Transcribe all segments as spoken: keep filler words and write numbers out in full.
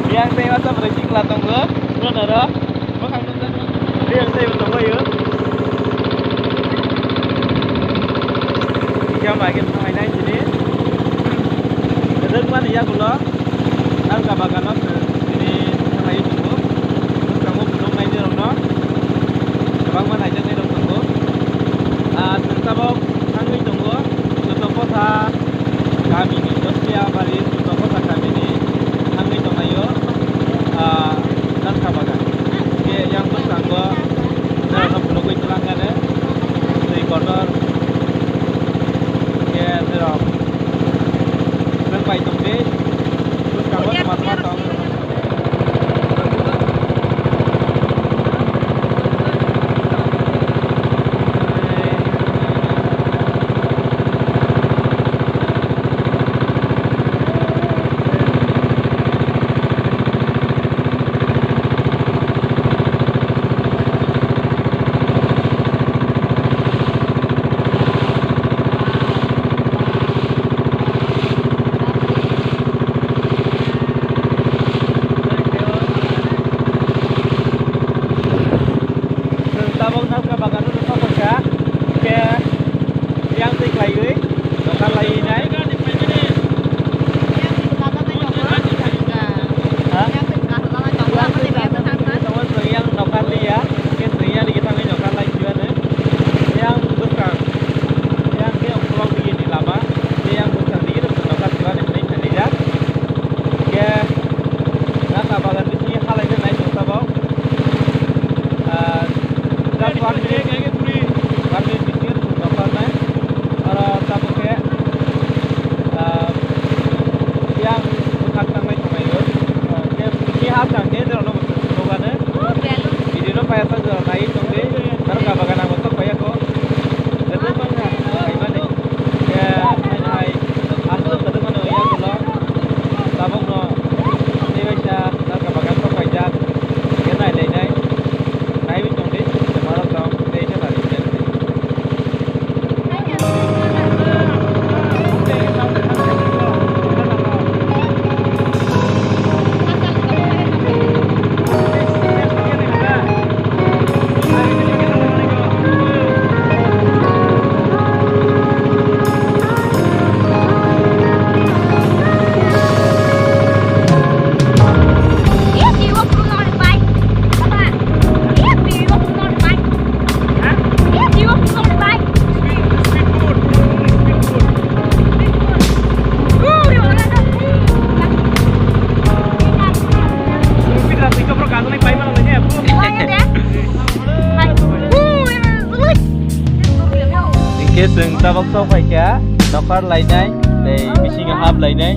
Yang tei masa broi sikla tongo, no noro. Bwkhang nukjak, yang tei bo tongo yo. Yang bai khe thanglainai sini. Kwdwkmani yagulo, nalka bagano tini thanglaio tongo. Bwskango phunuknaini rokno kwbangma naijaknai rok tongo. Ah, chwng tabok thangwi tongo, Chutokotha kamini, Dostiya bari Chutokotha kamini thangwi tonglaio, ah, nalka bagan. Khe yang bwskango norokno phunugwi twlangkha twi kotor. Khe norok nwng bai tongdi. Bwskango tongma tongma tong. Chwng tabok nalka bagano nokha kaisa, khe yang twi khlaiwi nokha laiwi nai. Ha? Yang twi khlaiwi nokha liya, khe chwng yang twi thangwi nokha lai sibani. Yang bwskang, yang khe ukulok digini lama, khe yang bwskang digini nokha sibani hinwi salijak. Khe nalka bagan bisingo halaina nai chwng tabok. Ah, just one minute, one minute bisingo chwng nokha nai. Oro tabuk khe, ah, yang bwkhak tanglai tonglaio. Ah, khe bini ha chang khe norokno bo chwng nukgano. Video no paiya sak jora naiwi tongdi. Nalka bagan ang bo sok paiya kho. Joto bangkha khaimani. Khe haino hai aswk kwdwkmano yagulo tabukno tei waisa nalka bagan sok paijak. Khe nailainai. Naiwi tongdi. Tei khe nailainai. Hinkhe chwng tabok sok phaikha, nokha lainai, tei bisingo hap lainai,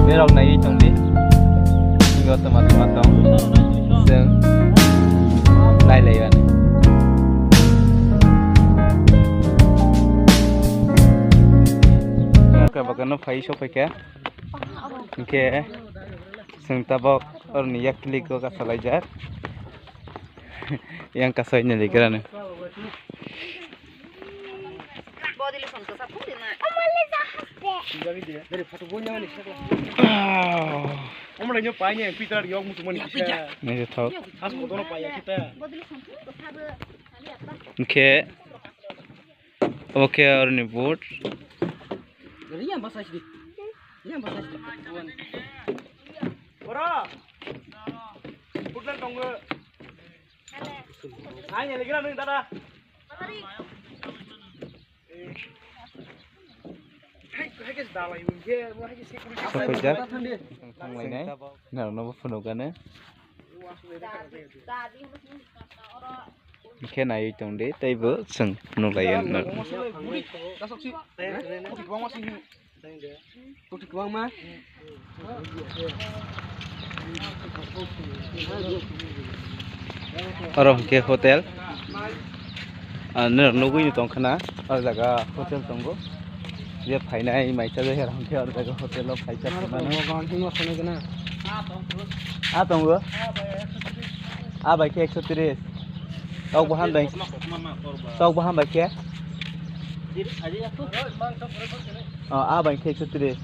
berok naiwi tongdi. Bisingo tongma tongma tong. Chwng nailaiyani. Nokha bagano phai sok phaikha. Hinkhe chwng tabok oroni yak klik o kasalaijak. Yang kasai ni ligrano. Naithothok. Hinkhe obo khe aroni boat. Sokojak. Thanglainai. Norokno bo phunukgano. Khe naiwi tongdi, teibo chwng phunukhlaiya. Oro hwnkhe hotel. Ah, norok nugwi tongkhana, o jaga hotel tongo. Je phainai maisa je hwnkhe o jaga hotel o phaisa phano. Ah, tongo. Ah, bai khe ekso tris. Tok bahan bai. Tok bahan bai khe. Oh, ah, bai khe ekso tris.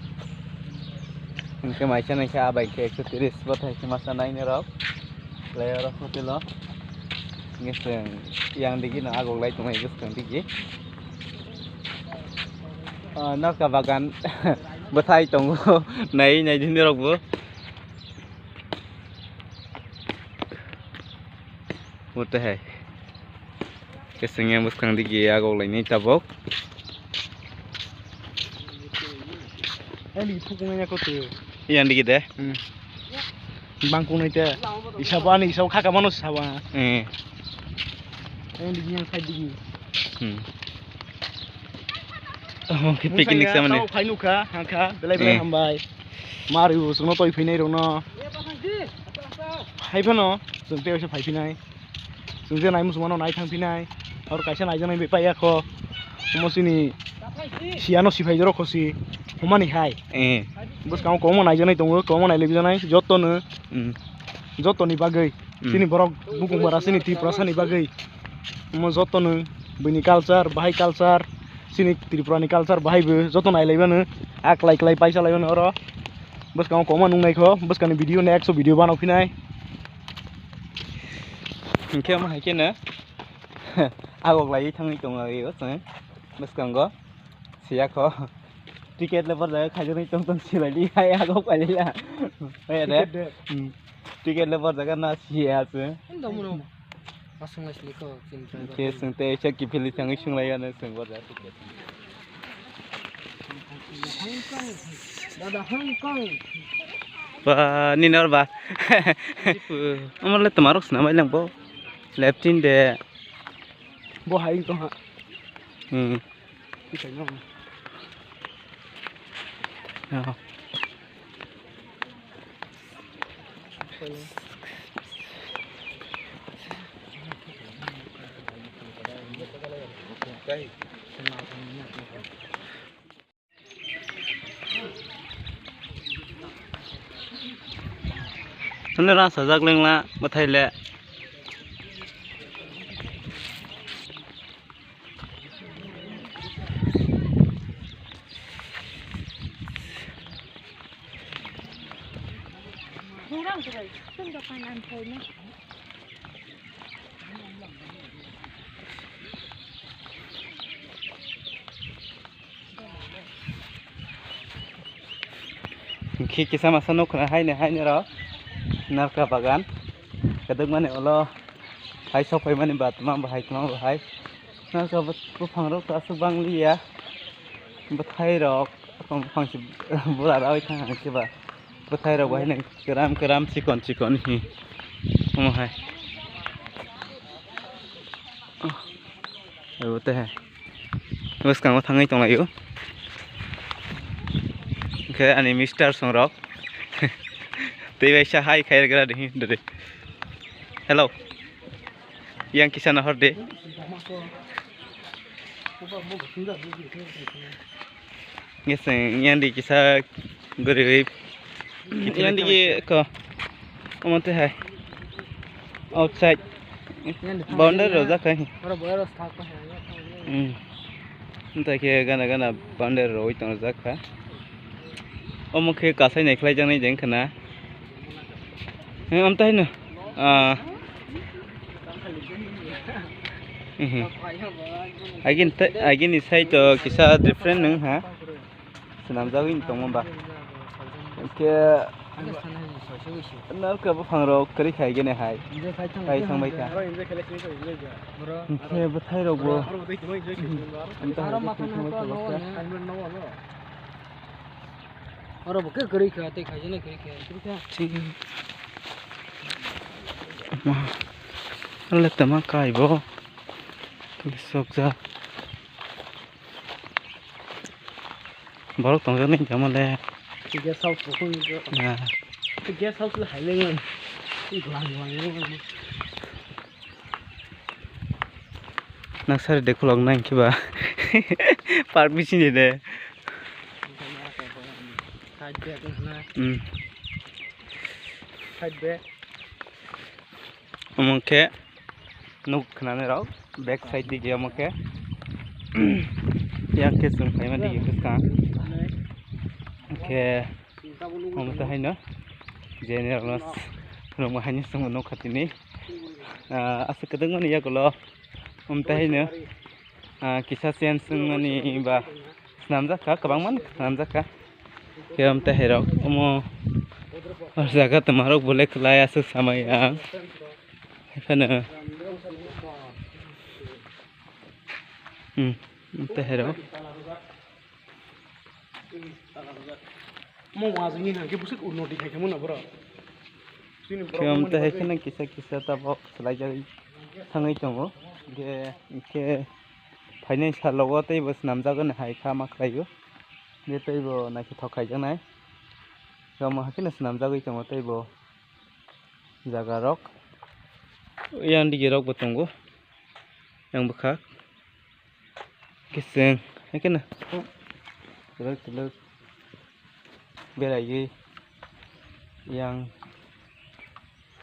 Hwnkhe maisa naikhe abai khe ekso tris bo thai khe masa naini rok. Lai oro hotel o. Hwnkhe chwng yang digi no agok lai tongo bwskang digi. Ah, nokha bagan bwthai tongo. Nai nai dini rok bo. Mote hai. Keseng yang bwskang digi agok lainai tabok. Ani phukung ya kote. Yang digi de. Hmm. Bangkung nai te. Isabo ani isabo khaka mano sabo. Eh. Ani digi yang side digi. Hmm. Omo khe picnic samani. Tao phai nukha, hangkha, belai belai hambai. Mari bo chwngno toi phinai rokno. Hai phano, chwng tei oisa phai phinai. Chwng je nai muchungmano nai thang phinai. Hor kaisa naijaknai bai paiya kho. Omo chini siyano siphai jorok khosi. Homani hai. Eh. Bwskango kwbangma naijaknai tongo, kwbangma nailaijaknai jotono. Hmm. Jotoni bagwi. Hmm. Chini borok bukung bara chini Tiprasani bagwi. Omo jotono bini culture, bahai culture, chini Tripurani culture bahai bo joto nailaimano, a klai klai paisa laimano oro. Bwskango kwbangma nuknai kho, bwskangni video next video banao phinai. Hinkhe omo hai kheno agok laiwi thangwi tonglaio chwng bwskango. Siya kho. Ticket le borjak khaijak nai tong tong silai di hai agok pailai la. Hai de. Ticket de. Hmm. Ticket le borjak na siya se. Ando muno. Asung lai sini ko chin driver. Ke sung te cha kiphilwi thangwi sung lai ano sung borjak ticket. Hong Kong. Dada Hong Kong. Ba ni nor ba. Amar le tomarok sna mai lang bo. Left in de. Bo hai to ha. Hmm. Hwnwi rang sajak lengla bwthai le. Hwnkhe kisa masa nukha haino haino rok narka bagan kwdwkmani ulo hai sok phaimani ba tma bahai tma bahai narka buphang rok aswk bang liya bwthai rok buphang se bura rawi thang hai khe ba bwthai rok bahai nang kwram kwram chikon chikon hi omo hai. Abo tei hai. Bwskango thangwi tonglaio. Hwnkhe ani mister songrok. Tei bai sa hai khai rwgra di, dede. Hello. Yang kisa nahor de. Ngising yang di kisa guriwi. Yang di ko. Omo tei hai. Outside. Boundary rojak khai. Hmm. Tei khe gana gana boundary roi tongjak kha. Omo khe kasai nai khlai jaknai jeng khna. He, amtahino. Ah. Ehe. Agin te, agini side o kisa different nung ha. Swnamjagwi tongma ba. Hwnkhe nalka buphang rok kwrwi khai gene hai. Khai thangbai kha. Hwnkhe bwthai rok bo. Oro bo khe kwrwi kha, tei khaijani kwrwi kha, kwrwi kha. Thik. Ma. Le tama kai bo. Kali sokjak. Borok tongjaknai tamo le. Guest house bo kung. Ya. Guest house le hai le ngan. Glang glang le ngan. Naksari de khulok nai khe ba. Park bising de de. Side back na. Hmm. Side back. Omo khe nuk khnani rok back side digi omo khe. Yang khe chwng phaima digi bwskang. Khe. Omo tei haino general no phwrwngma haino chwngno nukha tini. Ah, aswk kwdwkmani yagulo omo tei haino, ah, kisa change wngmani ba swnamjak kha, kwbangma swnamjak kha. Khe omo tei hairok omo o jaga twmarok belai kwlai aswk samai ang. Haiphano, hmm, omo tei hairok. Mo wajwngni hwnkhe bwswk unnoti khai khe mano borok. Chini borok Khe omo tei hai kheno kisa kisa tabok swlaijagwi thangwi tongo. Hwnkhe, hwnkhe phainai salogo teibo swnamjagwi hai kha ma khlaio. Hwnkhe teibo naithothok khaijaknai. Omo hai kheno swnamjagwi tongo teibo jagarok. Yang digirokbo tongo. Yang bwkhak. Kiseng, hai kheno. Twlwk twlwk beraiwi yang,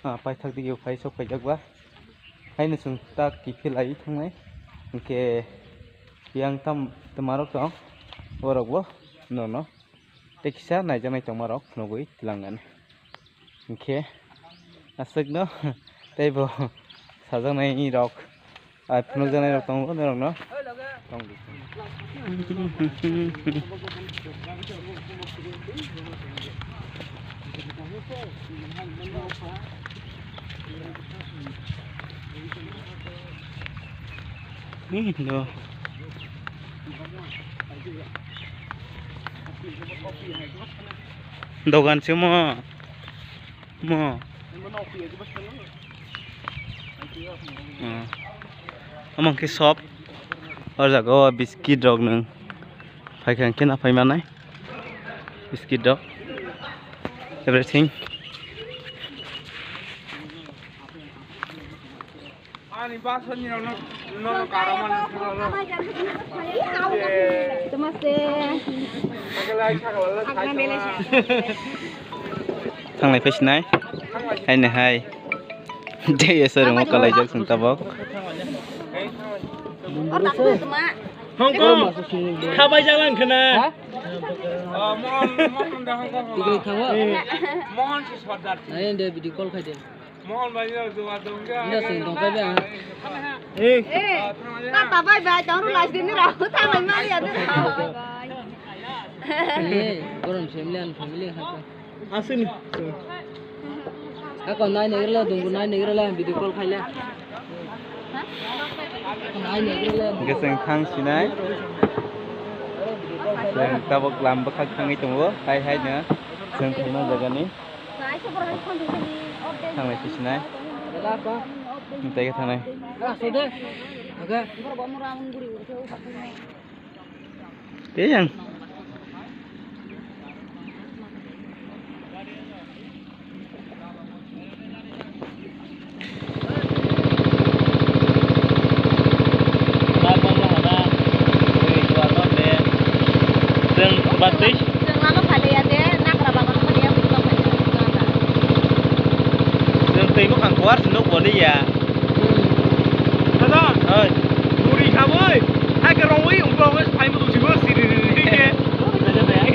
ah, paithak dige phai sok phaijak ba. Haino chwng tak kiphilai thangnai. Hwnkhe yang tam twmarok tong. Borokbo nono tei kisa naijaknai tongmarok nugwi twlangnani. Hwnkhe aswkno teibo sajaknai rok, ah, phunukjaknai rok tongo norokno. Tong di. Hmm, do. Dogan se mo. Mo. Hmm. Omo khe shop. O jaga o biscuit rok nwng. Phaikha hwnkhe na phaimanai. Biscuit rok. Everything. Ani bus ni no no no karo man. Namaste. Thanglai phaisinai. Haino hai. Jai Iswar mo kalaijak sung tabok. Hong Kong. Khabai jalan khna. Mohon, mohon dah Hong Kong. Mohon si Sardar. Nai de video call khai de. Mohon bhai, yo, jo, jo, jo. Nda sing dong kai ba. Eh. Eh, tata bhai bhai, tong ru last din ni rao, tang lai mali ya de rao. Eh, koron family and family ha. Asini. Ako nai negro la, dungu nai negro la, video call khai la. Nai negro la. Geseng thang sinai. Seng tabok lam bwkhak thangwi tongo, hai hai no. Seng thangna jaga ni. Thanglai phi sinai. Tei khe thangnai. Tei yang. Chwng batwi. Chwng lama phailiya de, nagra bagan phailiya, buji tong phailiya, buji tong phailiya. Chwng twi bwkhang kuar se nuk boliya. Dadan. Oi. Buri khaboi. Hai ke rongwi, ungkla ungkla phai mudu sibo, siri ri ri ke.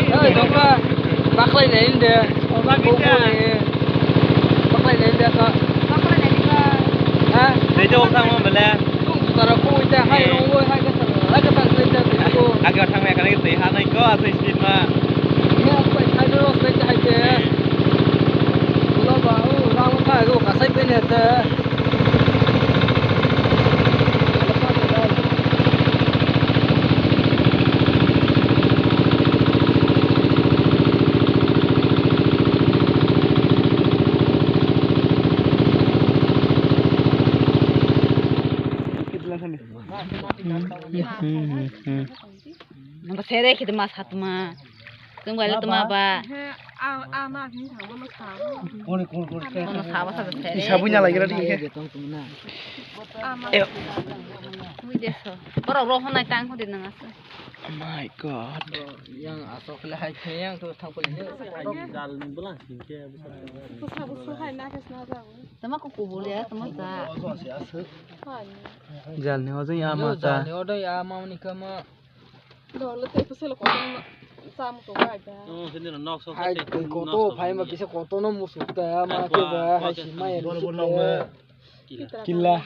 Oi, dokla. Baklai nai inde. Oba kita. Baklai nai inde ka. Baklai nai ka. Ha? Dei to tang mo bele. Tung sutara ko inde hai rongwi hai ka sar. Hai ka sar inde ko. Age thang me ka nai tei ha nai ko asai speed ma. Mo ko hai ro sai hai te. Lo ba o rang ka go ka sai pe ne te. Nang sere khide mas hatma. Tungbai le tuma ba. He, a, a, ma, ni thang, ma, ma, sa. Kono sabo sa se. Isa bunya lagi radi ke. A, ma. Mui deso. Borok rohonai tang hodi nang asa. Oh my God. Yang asok le hai khe yang to thang pole. Jal ni bulang sing ke. Ko sabo so hai na ke sna ja. Tama ko ko bole ya, tama ja. Jal ni ojo ya ma ta. Jal ni ojo ya ma ni kama. Dole tei pwsalo kotorma Hai, twi koto phai ma kisa koto no musuk ta, ma ke ba, hai si ma ya. Killa.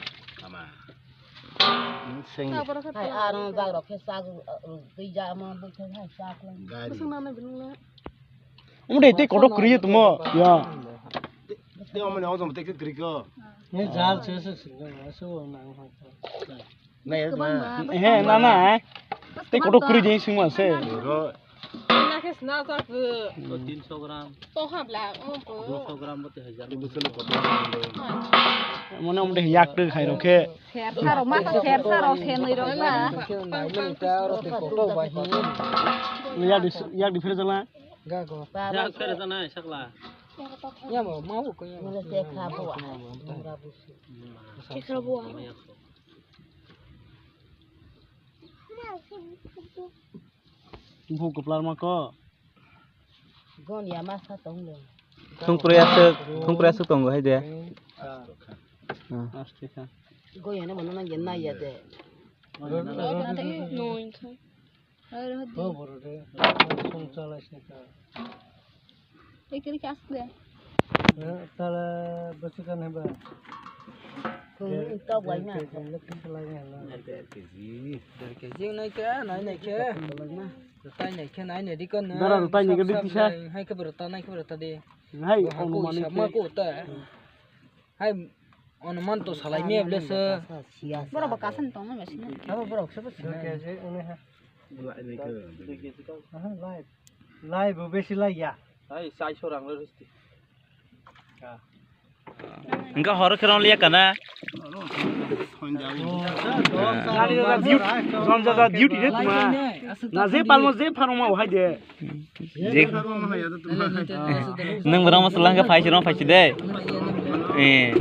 Hai, aro jagrok khe chak, twi ja ma bwthai hai chak lai. Omo de tei koto kwrwi tongmo. Ya. Tei omo ni ojom tei kwrwi ko. Ni jal se se singa, se o nang ha. He, na, na. Tei koto kwrwi jeng singma se. Nakhe sna jak. To tinso gram. To habla, o bo. Duso gram bo te hajar. Mone omde yak twi khai rokhe. Sersa rok ma sersa rok se nui rok ma. Yak di, yak di phre jala. Ga go. Yak phre jala sakla. Ya mo ma bo ko ya. Mone se kha bo. Kha bo. Bhuk kwplar ma ko. Gon ya ma sa tong le. Thung pura aswk, thung pura aswk tongo hai de. Ah. Goya ne bono nang ya na ya de. Nine. Bo boro de. Song chalai se ka. Ekri kas de. Tala bwswk kan heba. Kung tok lai ma. Dead K G, dead K G nai khe, nai nai khe. Tai nai khe, nai nai di kon. Dara tai nai khe di tisa. Hai khe bro ta, nai khe bro ta di. Hai, ono mani ma ko ta. Hai, ono man to salai me ble se. Boro ba kasan tong ma sini. Abo boro se bwswk. Dead K G, one ha. Lai bo besi lai ya. Hai, sai so rang le risti. Engka horo khe rong liya kana. Rom jaga duty re tuma. Na je palmo je pharma hai de. Je. Nang berang masalah ke phai sirong phai side. Eh.